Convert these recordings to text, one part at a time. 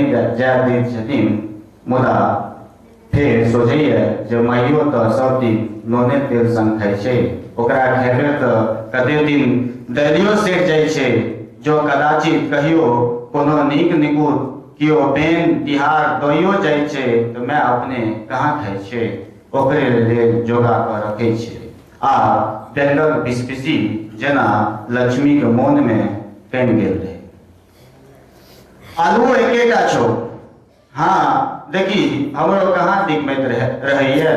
नहि जाय दैत छथिन, मुदा फेर सोचैए जे माइयो तऽ सब दिन नोने तेल संग खाइ छै, ओकरा खेबै तऽ कते दिन दालियो सठि जाइ छै। जो कदाचित कहियो कोनो नीक निकुत केओ बेन तिहार दइयो जाइ छै तऽ माय अपने कहाँ खाइ छै, ओकरे लेल जोगा कऽ रखै छै। आ बैंगक बिसबिसी जेना लक्ष्मीके मोनमे कमि गेल रहै। आलू एकेटा छौ, हाँ देखी हमरो कहाँ दिगमैत रहैए।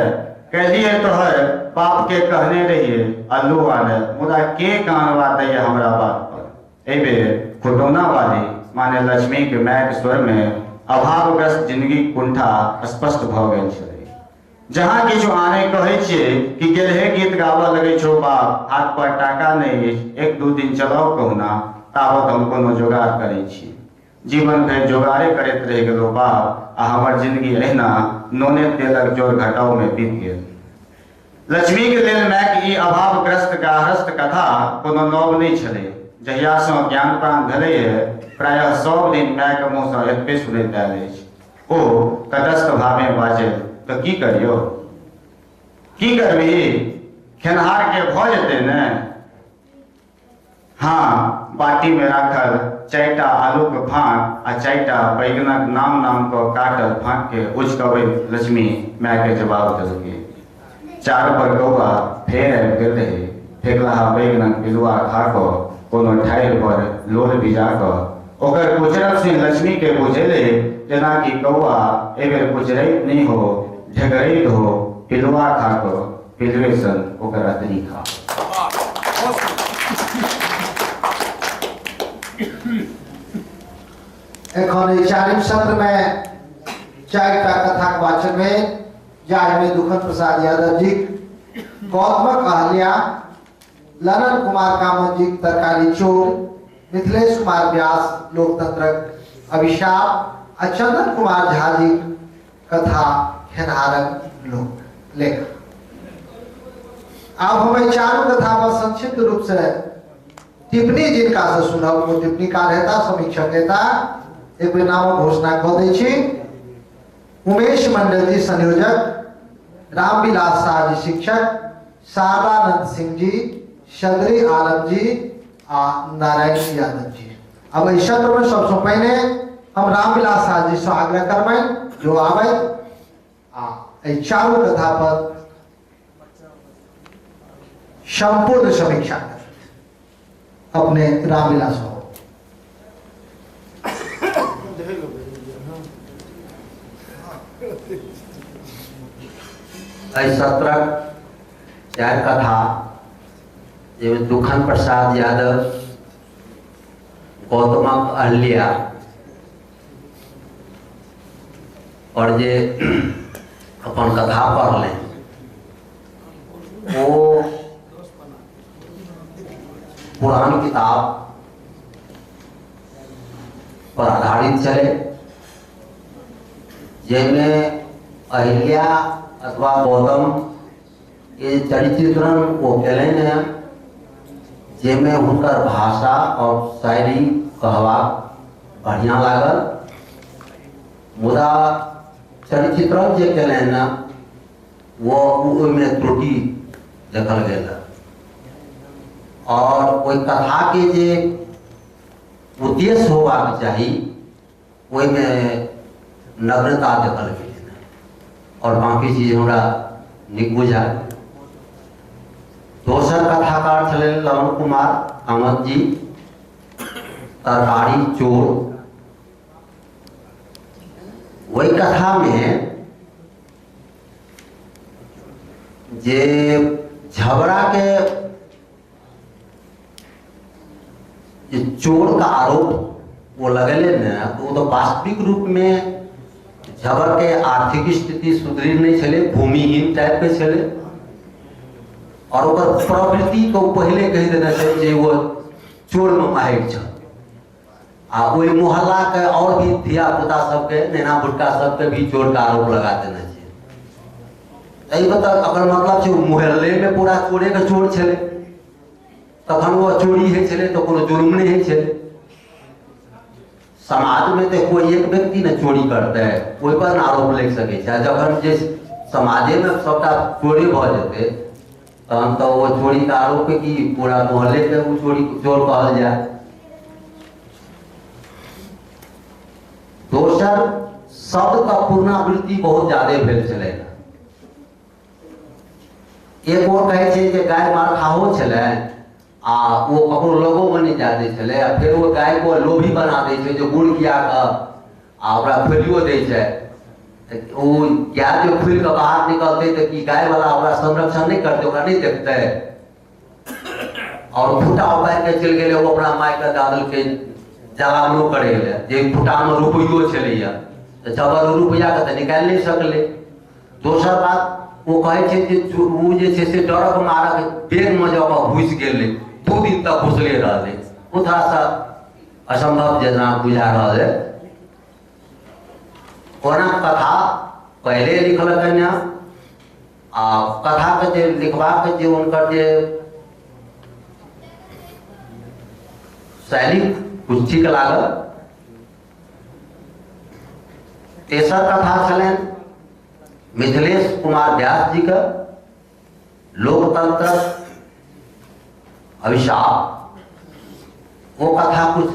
कहलिए तोहर बाप के कहने रहिए आलू आने, मुदा के कानवा दैए हमरा बात पर। एहि बेर खुटौना वाली माने लक्ष्मी के मायक स्वर में अभावग्रस्त जिंदगी कुंठा स्पष्ट भऽ गेल छलै। जहाँ किछु आने कहै छियै कि गेलहे गीत गाबऽ लगै छौ बाप, हाथ पर टाका नहि अछि, एक दू दिन चलाउ कहुना, ताबत हम कोनो जोगाड़ करै छी। जीवन भरि जोगाड़े करैत रहि गेलौ बाप, आ हमर जिंदगी एहिना नोने तेलक जोर घटाव में बीत गेल। लक्ष्मी के लेल मायक ई अभावग्रस्त गारहस्थ कथा कोनो नव नहि छलै। जहियासँ ज्ञान प्राण भेलैए प्रायः सब दिन मायके मुँहसँ एतबे सुनैत आयल अछि। ओ तटस्थ भावे बाजल, तऽ की करियौ, की करबही, खेनहार के भऽ जेतै ने। हाँ, बाटी में राखल 4टा आलूके फाँक आ 4टा बैगनक नाम नाम कऽ काटल फाँक के उचकबैत लक्ष्मी मायके जवाब देलकै। चार पर कौआ फेर आबि गेल रहै। फेकलाहा बैगनक पिलुआ खा कऽ कोनो ठाढ़ि पर लोल भिजा कऽ ओकर कुचरब सुनि लक्ष्मी के बुझेलै जेनाकि कौआ एहिबेर कुचरैत नहि हो, ढेकरैत हो, पिलुआ खा कऽ पिलुए सन ओकर अतरी खा। एखन एहि चारिम सत्र में 4टा कथाक वाचन भेल, जाहिमे दुखन प्रसाद यादव जी गौतमक अहल्या, ललन कुमार कामत जी तरकारी चोर, मिथिलेश कुमार व्यास लोकतंत्रक अभिशाप आ चंदन कुमार झा जी कथा खेनहारक लोक लेख। आब हम एहि चारू कथा पर संक्षिप्त रूप से टिप्पणी जिनका से सुनब वो टिप्पणीकार हेता, समीक्षक हेता। एक बेर नामक घोषणा कऽ दै छी। उमेश मंडल जी संयोजक, रामविलास शाह जी शिक्षक, शारदानंद सिंह जी, सदरी आलम जी आ नारायण यादव जी। अब एहि सत्र में सबसे पहिने हम रामविलास शाह जी से आग्रह करबनि जो आबथि आ एहि चारू कथा पर संपूर्ण समीक्षा करथि। अपने रामविलास हो। एहि सत्रक 4 कथा जाहिमे दुखन प्रसाद यादव गौतमक अहल्या और जे अपन कथा पढ़ले वो पुरान किताब पर आधारित छलै, जाहिमे अहिल्या अथवा गौतम के चरित्रण ओ केलनि हैं, जाहिमे हुनकर भाषा और शायरी कहबाक बढ़िया लागल, मुदा चरित्रण जे केलनि हैं वो ओहिमे त्रुटि देखल गेल और ओहि कथा के जे उद्देश्य होबाक चाही ओहिमे नग्नता देखल गेल और बाकी चीज हमरा नीक बुझायल। दोसर कथाकार छलनि ललन कुमार कामत जी, तरकारी चोर। ओहि कथा में जे झगड़ा के जे चोर का आरोप वो लगेले ने, वो तो वास्तविक रूप में झबर के आर्थिक स्थिति सुदृढ़ नहीं छले, भूमिहीन टाइप के छले और ओकर प्रवृत्ति को पहले कहि देने छलै जे वो चोर में माहिर छल आ ओहि मोहल्ला के और भी धिया पुता सबके, नेना भुटका सबके भी चोर का आरोप लगा देने छै। एहि मतलब अगर मतलब छै मोहल्ले में पूरा चोरे के चोर छलै, तखन वो चोरी होइ छलै तऽ कोनो जुर्म नहि होइ छलै। समाज में तो कोई एक व्यक्ति ने चोरी करते ओहि पर आरोप लागि सकै छै। जखन जे समाजे में सबटा चोरी भऽ जेतै तहन तो वो चोरी के आरोप की पूरा मोहल्ले के वो चोरी चोर कहल जाए। दोसर शब्द का पुनरावृत्ति बहुत ज्यादा भेल छलै। एक और कहै छै जे गाय मार खाहो छलै आ वो ककरो लगो में नहीं जाय दै छलै, आ फेर वो गाय को लोभी बना दै छै जो गुड़ खिया कऽ आ ओकरा खोलियो दै छै। ओ गाय जो खुलि कऽ बाहर निकलतै तऽ की गाय वाला ओकरा संरक्षण नहीं करतै, ओकरा नहीं देखतै? और फुटा उपारि के चलि गेलै, ओ अपना मायके दऽ देलकै जलावनो करै लए, जे फुटामे रुपैयो छलैया तऽ जबर रुपैआके तऽ निकालि नहि सकलै। दोसर बात ओ कहै छै जे ओ जे छै से डरक मारक बेगमे जँ घुसि गेलै, 2 दिन तक घुसले रहलै। ओ थोड़ा सा असंभव जेना बुझा रहल है। ओना कथा पहिले लिखलकनि हँ आ कथाके जे लिखबाक जे हुनकर जे शैली कुछ ठीक लागल। तेसर कथा छलनि मिथिलेश कुमार व्यास जी के लोकतंत्र अभिशाप। वो कथा कुछ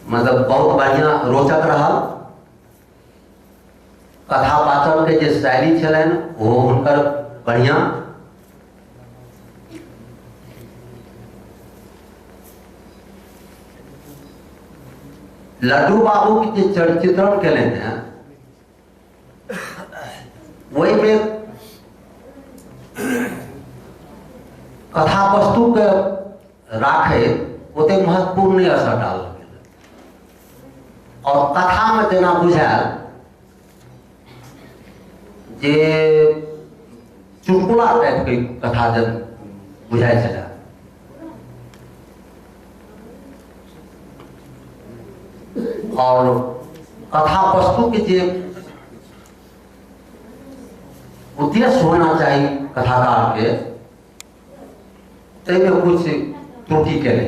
मतलब बहुत बढ़िया रोचक रहा। कथा वाचन के जे शैली छलनि वो हुनकर बढ़िया। लड्डू बाबू के जे चरित्रण केलनि हैं ओहिमे कथा वस्तु के राखैत ओते महत्वपूर्ण नहीं असर डालल गेल। और कथा में जेना बुझायल जे चुटकुला टाइप के कथा जब बुझाइ छलै। और कथा वस्तु के जे उद्देश्य होना चाहिए कथाकार के, ताहिमे कुछ त्रुटि केले।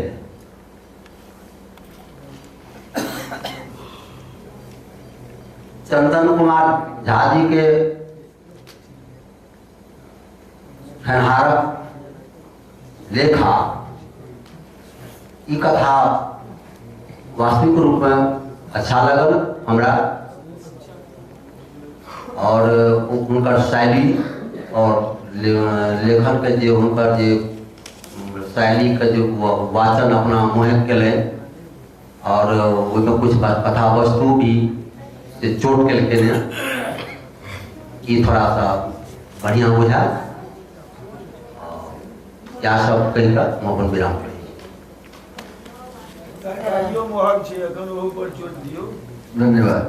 चंदन कुमार झा जी के खेनहारक लेखा ई कथा वास्तविक रूप में अच्छा लगल हमरा। और हुनकर शैली और लेखन के जे हुनकर जे शैली के जे वाचन अपना मोहक केलनि और ओहिमे कुछ कथा वस्तु भी से चोट केलकै हँ, ई थोड़ा सा बढ़िया बुझायल। इएह सब कहि कऽ हम अपन विराम करै छी। धन्यवाद।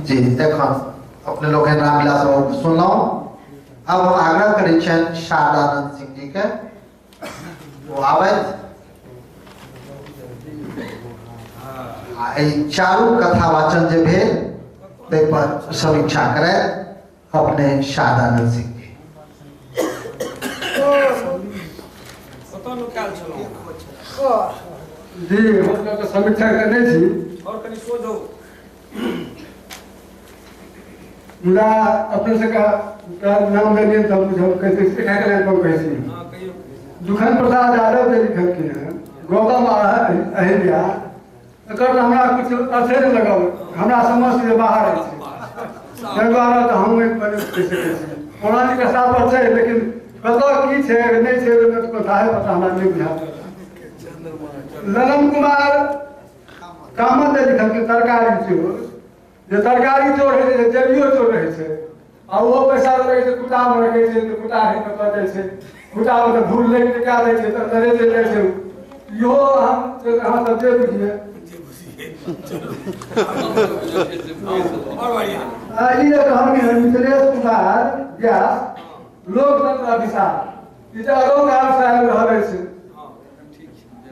जी एखन अपने लोग रामविलास बाबू सुनलहुँ। अब हम आग्रह करै छियनि शारदानंद सिंह जी के वो आबथि आ एहि चारू कथा वाचन जे भेल ताहि पर समीक्षा करैत अपने शारदानंद सिंह जी। जी हम तो समीक्षा करने छी और कनी सोझो मुदा अपने से का नाम लेलियन तऽ हम कैसे सिखा के लाइन पर कहै छी। दुखन प्रसाद यादव जे लिखलखिन हँ गौतम अहिल्या, एकर हमरा कुछ अर्थे नहि लगल, हमरा समझ से बाहर अछि, ताहि दुआरे तऽ हम एहि पर कहि सकै छी। पौराणिक कथा पर छै लेकिन कतऽ की छै नहि छै ओहिमे कथाए पता हमरा नहि बुझायल। ललन कुमार कामत जे लिखलखिन तरकारी चोर, जे तरकारी चोर होइ छै जेबियो चोर रहै छै आ ओहो पैसा रहै छै कुटामे रखै छै तऽ कुटा है कतऽ जाइ छै, कुटामे तऽ भूल लागि कऽ कए दै छै तऽ अन्दरे चलि जाइ छै। इहो हम अहाँ सब जे बुझियै। ई जे कहलखिन हँ मिथिलेश कुमार व्यास लोकतंत्र अभिशाप, ई तऽ अदौकाल से आबि रहल अछि।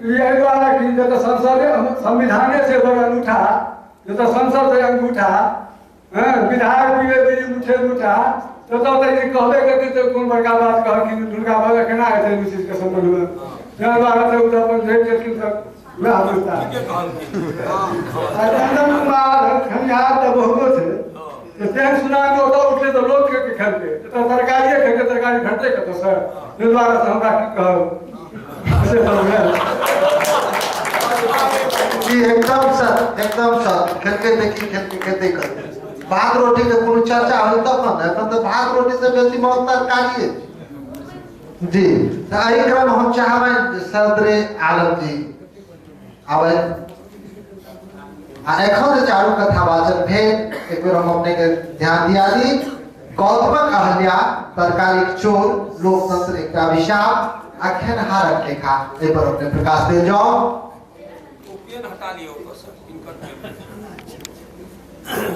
एहि दुआरे कि जतऽ संसदे संविधाने छै बड़ अनूठा, जतऽ संसद छै अंगूठा, हाँ विधायक पीले बीड़ी मुठे मुठा तो तब तक कहबे करते तो कौन बड़का बात कह कि दुर्गा बाबा केना हेतै ओहि चीजके सम्बन्धमे ताहि दुआरे तऽ ओ तऽ अपन झेप जेथिन तऽ वएह बुझता। चंदन कुमार खनिहार तऽ बहुतो छै तऽ तेहन सुनामी ओतऽ उठलै तऽ लोक के खेलकै, एतऽ तरकारिए खेलकै, तरकारी भेटतै कतऽसँ? ताहि दुआरे से हमरा की कहब से भेल। जी एकदम सर, एकदम सर। खेलकै तऽ की खेलकै, खेतै करतै। भात रोटी के कोनो चर्चा होय तखन, एखन तऽ भात रोटी से बेसी बहुत तरकारी अछि। जी तऽ एहि क्रम हम चाहबै सदरे आलम जी आबै आ एखन जे चारू कथा वाचन भेल एक बेर हम अपने के ध्यान दिया दी। गौतमक अहल्या, तरकारीक चोर, लोकतंत्र एकटा अभिशाप आ खेनहारक लेखा, एहि पर अपने प्रकाश देल जाओ। पेन हटा लियौ सर, इनकर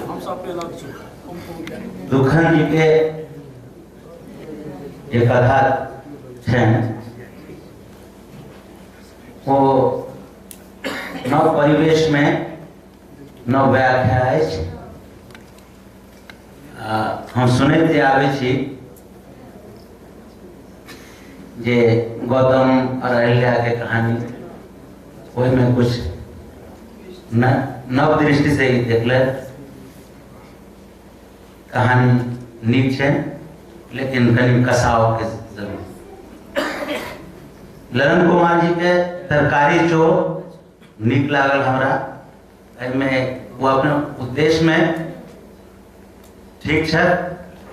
हम सब पे अलग छी। दुखन जी के जे कथा छनि ओ नव परिवेश में नव व्याख्या अछि। हम सुनैत जे आबै छी जे गौतम और अहिल्या के कहानी ओहिमे कुछ नव दृष्टि से ही देखले, कहानी नीक छै लेकिन कनि कसाव के जरूर। ललन कुमार जी के तरकारी चोर नीक लागल हमरा, एहिमे वो अपना उद्देश्य में ठीक छै।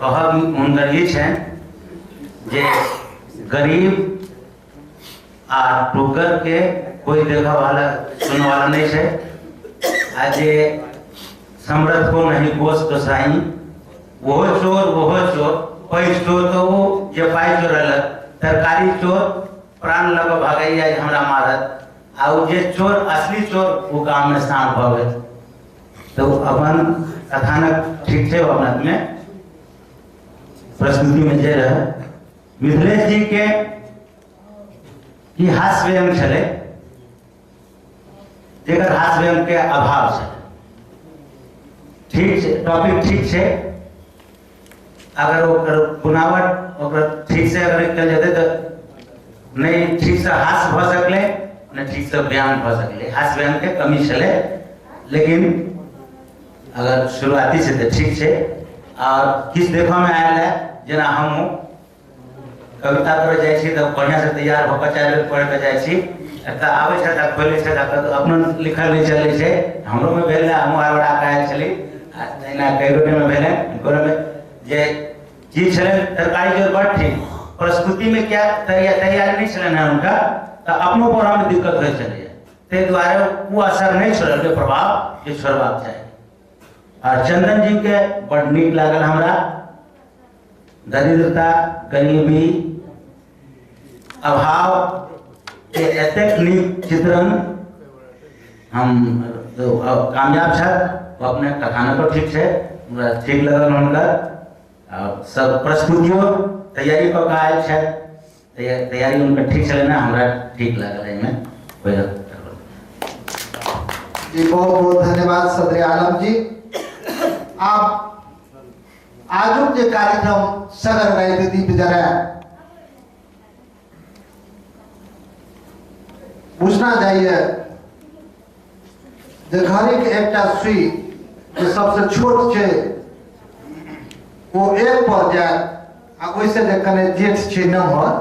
कहब हुनकर ई छै जे गरीब आ टोकर के कोई देखऽ वाला सुनऽ वाला नहीं छै, आ जे समरथ को नहीं कोस गोसाई ओहो चोर ओहो चोर, पैघ चोर तऽ ओ जे पाइ चोरेलक, तरकारी चोर प्राण लऽ कऽ भागैया जे हमरा मारत, आ ओ जे चोर असली चोर ओ गाममे शांत भऽ गेल। तऽ ओ अपन कथानक ठीक छै, ओ अपना में प्रस्तुतिमे जे रहै। मिथिलेश जी के ई हास्य व्यंग छलै जेकर हास्य व्यंग के अभाव छलै। ठीक छै, टॉपिक ठीक छै, अगर ओकर बुनावट ओकर ठीक से अगर कयल जेतै तऽ नहि ठीक से हास्य भऽ सकलै, नहि ठीक से व्यंग भऽ सकलै। हास्य व्यंग के कमी छलै, लेकिन अगर शुरुआती छै तऽ ठीक छै। और किछु देखऽमे आयल है, जेना हमहूँ कविता करऽ जाइ छी तऽ बढ़िआँ से तैयार भऽ कऽ 4 बेर पढ़ि कऽ जाइ छी, एतऽ आबै छथि आ खोलै छथि आ अपनो लिखल नहि चलै छै। हमरोमे भेल रहै, हमहूँ हड़बड़ा कऽ आयल छली, आ तहिना कई गोटेमे भेलै। हिनकोमे जे चीज छलनि तरकारी चोर बड़ ठीक, प्रस्तुतिमे क्या तैयारी नहि छलनि हेँ हुनका, तऽ अपनो पढ़ऽमे दिक्कत होइ छलैए, ताहि दुआरे ओ असर नहि छोड़लकै प्रभाव जे छोड़बाक चाही। आ चंदन जी के बड़ नीक लागल हमरा, दरिद्रता गरीबी अभाव के एतेक नीक चित्रण हम कामयाब छथि। ओ अपने कथानको ठीक छै, हमरा ठीक लगल हुनकर। आ सब प्रस्तुतियो तैयारी कऽ कऽ आयल छथि, तैयारी हुनकर ठीक छलै ने, हमरा ठीक लागल एहिमे कोइ गड़बड़। जी बहुत बहुत धन्यवाद सदरे आलम जी। आप आजुक जे कार्यक्रम सगर राति दीप जराए बुझना जाइए जे घड़ी के एकटा सुई जे सबसे छोट छै ओ एक पर जायत आ ओहिसे जे कने जेठ छै नम्हर